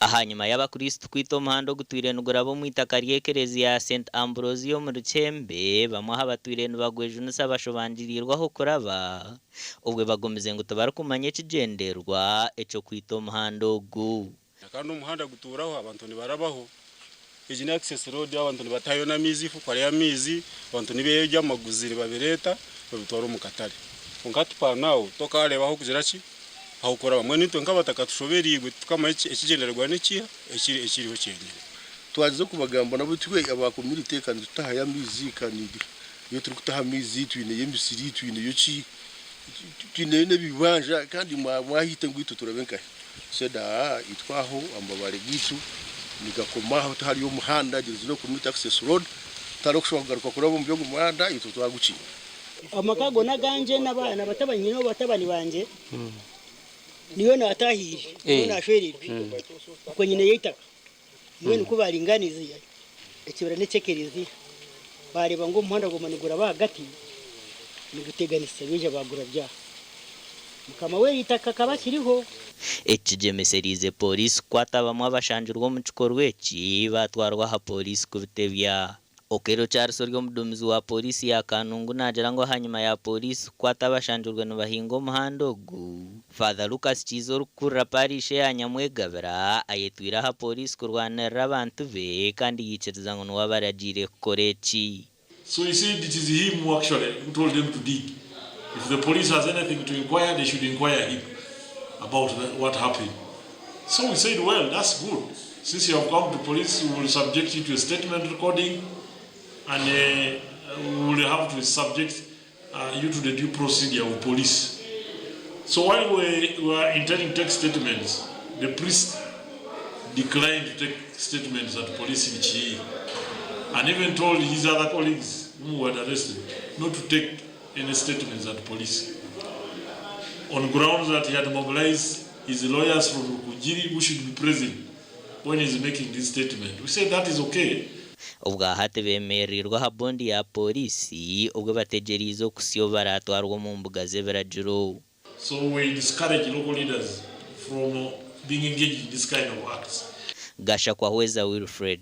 Ahanyima y'abakristo kwita omuhanda ogutwire niguraba omu itaka ry'ekereziya ya St Ambrose omuri Kyembe, bamwe aha batwire nibagwejunisa bashobangiriirwe aho kuraba obwe bagumize ngu tibarikumanya ekigyendererwa eky'okwita omuhanda ogu. Kandi omuhanda gutuuraho abantu nibarabaho. Egi ni access road abantu nibatahayo n'amaizi ife ku hariyo amaizi abantu nibihayo ebyamaguzi nibabireeta babitwara omu katare. Kwonka hati pa now tokareeba ah'okugira ki ah'okuraba. Mbwenu itwe nk'abataka tushobereirwe titukamanya ekigyendererwa nikiha ekiriho kyenyine. Twagize kubagamba nabo itwe aba community ka nitutahayo amaizi ka niyo turikutaha amaizi twineyo emisiri twineyo ki twineyo n'ebibanja kandi mwahiita ngu itwe turabe nkahi. Seda itwe aho amabare gaitu nigakoma aho tihariyo omuhanda there is no community access road tihariho kushobora kugaruka kuraba omuri ogu muhanda itwe twagukinga. Amaka goona agangye na batabani nyine batabani bangye niyo naatahiire, niyo naashwereirwe, okwo nyineyo eitaka. Mbwenu ku baaringaanize ekibira n'eky'ekereziya, baareeba ngu omuhanda gwoma niguraba ahagati niguteganisa, baija baagurabya aha. Mukama w'eitaka akaba akiriho. Eki kigyemesereize pooriisi kukwata bamwe abashangirwe omu kikorwa eki baatwarwa aha pooriisi kubitebya. Okello Charles ori omuduumizi wa Pooriisi ya Kanungu naagira ngu ahanyima ya Pooriisi kukwata abashangirwe nibahinga omuhanda ogu, Father Lucas Kiiza orikukurira Paarishi eya Nyamwegabira ayetwire aha Pooriisi kurwanirira abantu be kandi yaikiriza ngu niwe abaragiire kukora eki. So he said it is him who actually who told them to dig. If the police has anything to inquire, they should inquire him about the, what happened. So we said, well, that's good. Since you have come to police, we will subject you to a statement recording and we will have to subject you to the due procedure of police. So while we were intending to take statements, the priest declined to take statements at police in Kihihi and even told his other colleagues whom were arrested not to take any statements at police on grounds that he had mobilized his lawyers from Rukungiri who should be present when he's making this statement. We said that is okay. Obwa hati beemereirwe aha bondi ya pooriisi obwo bategyereize okuhitsya obu baraatwarwe omu mbuga z'ebiragiro. So we discourage local leaders from being engaged in this kind of acts. Gashakwa Hweza Wilfred.